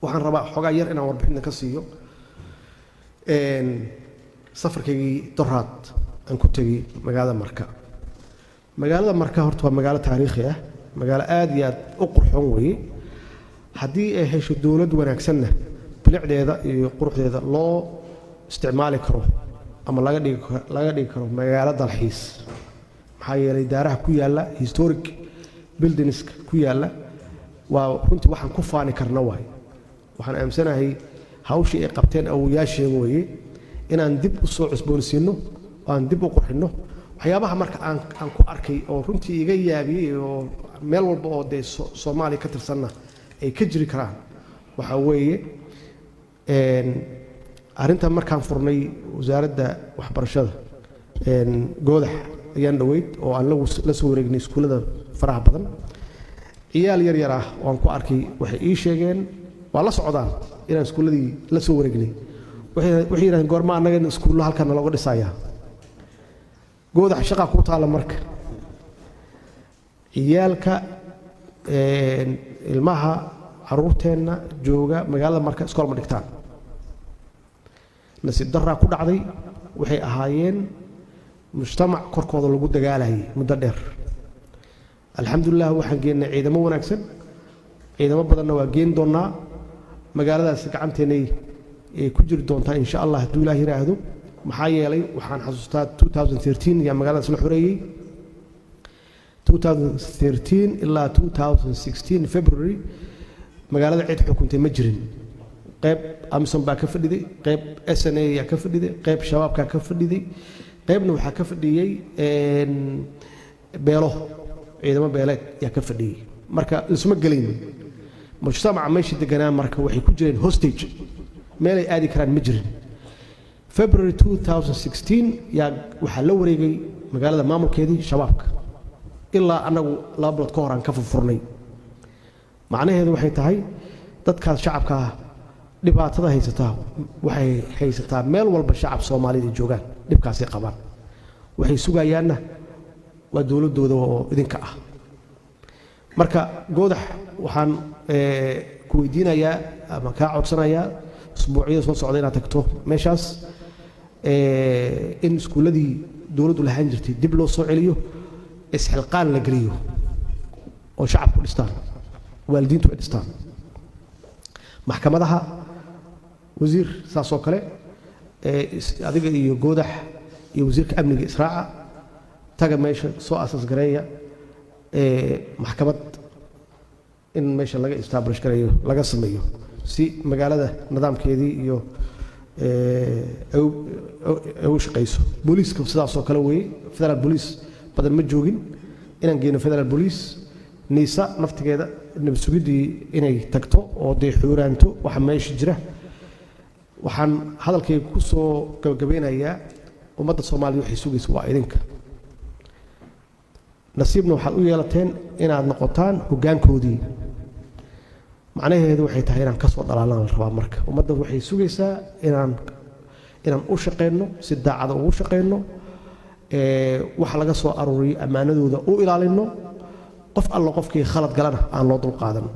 Waxaan rabaa xoogaa yar inaan warbixinta ka siiyo safarkaygii doraad aan ku tegey magaalada Marka. Magaalada Marka horta waa magaalo taariikhi ah, magaalo aad iyo aad u qurxoon weeye. Haddii ay hesho dowlad wanaagsanna, bilicdeeda iyo quruxdeeda loo isticmaali karo ama laga dhigi karo magaalo dalxiis, maxaa yeelay daaraha ku yaalla, historic buildingska ku yaalla, waa runtii waxaan ku faani karna waay. Waxaan aaminsanahay hawshii ay qabteen awowayaasheen weeye inaan dib u soo cusboonsiinno oo aan dib u qurxinno. Waxyaabaha marka aan ku arkay oo runtii iga yaabiyey, oo meel walba oo dee Soomaaliya ka tirsanna ay ka jiri karaan, waxaa weeye arrintan. Markaan furnay wasaaradda waxbarashada Goodax ayaan dhoweyd oo aan la soo wareegnay iskuullada faraha badan, ciyaal yar yar ah oo aan ku arkay waxay ii sheegeen, waa la socdaan inaan iskuulladii la soo wareegnay, waxay yidhahdeen: "Goorma annaga iskuullo halkan nalooga dhisayaa?" Goodax, shaqaa ku taalla. Marka ciyaalka, ilmaha, caruurteenna jooga magaalada Marka iskool ma dhigtaan. Nasiib daraa ku dhacday. Waxay ahaayeen mujtamac korkooda lagu dagaalayay muddo dheer. Alxamdulilah, waxaan geennay ciidamo wanaagsan, ciidamo badanna waa geen doonnaa. Magaaladaasi gacanteennay ay ku jiri doontaa, insha Allah, hadduu Ilaah yidhaahdo. Maxaa yeelay waxaan xasuustaa 2013 yaa magaaladaas la xoreeyey. 2013 ilaa 2016 February magaalada cid xukuntay ma jirin. Qayb AMISOM baa ka fadhiday, qayb SNA yaa ka fadhiday, qayb Shabaabkaa ka fadhiday, qaybna waxaa ka fadhiyey beelo, ciidamo beeleed yaa ka fadhiyey. Marka lisma gelayn. Mujtamaca meesha deganaa marka waxay ku jireen hostage, meelay aadi karaan ma jirin. February 2016 yaa waxaa la wareegay magaalada maamulkeedii Shabaabka, ilaa annagu 2 bilood ka hor aan ka furfurnay. Macnaheedu waxay tahay dadkaas shacabkaa dhibaatada haysataa waxay haysataa meel walba shacab Soomaalida ay joogaan, dhibkaasay qabaan. Waxay sugayaanna waa dowladdooda oo idinka ah. Marka Goodax, waxaan ku weydiinayaa ama kaa codsanayaa usbuucyada soo socda inaad tagto meeshaas, in iskuulladii dowladdu lahaan jirtay dib loo soo celiyo, isxilqaan la geliyo oo shacabku dhistaan, waalidiintu ay dhistaan. Maxkamadaha, wasiir, saas oo kale, adiga iyo Goodax iyo wasiirka amniga israaca, taga meesha, soo asaas gareeya maxkamad in meesha laga establish gareeyo, laga sameeyo, si magaalada nidaamkeedii iyo ay u shaqayso. Booliiska sidaasoo kale weeye. Federal police badan ma joogin, inaan geyno federal police. NISA naftigeeda, nabad sugiddii, inay tagto oo dee xuuraanto waxa meesha jira. Waxaan hadalkayga ku soo gabagabeynayaa, ummadda Soomaaliya waxay sugaysa waa idinka. Nasiibna waxaad u yeelateen inaad noqotaan hoggaankoodii. Macnaheedu waxay tahay inaan ka soo dhalaalnaan la rabaa. Marka ummadda waxay sugaysaa inaan u shaqayno, si daacada ugu shaqayno, waxa laga soo aruuriyo ammaanadooda u ilaalino, qof alla qofkii khalad galana aan loo dulqaadan.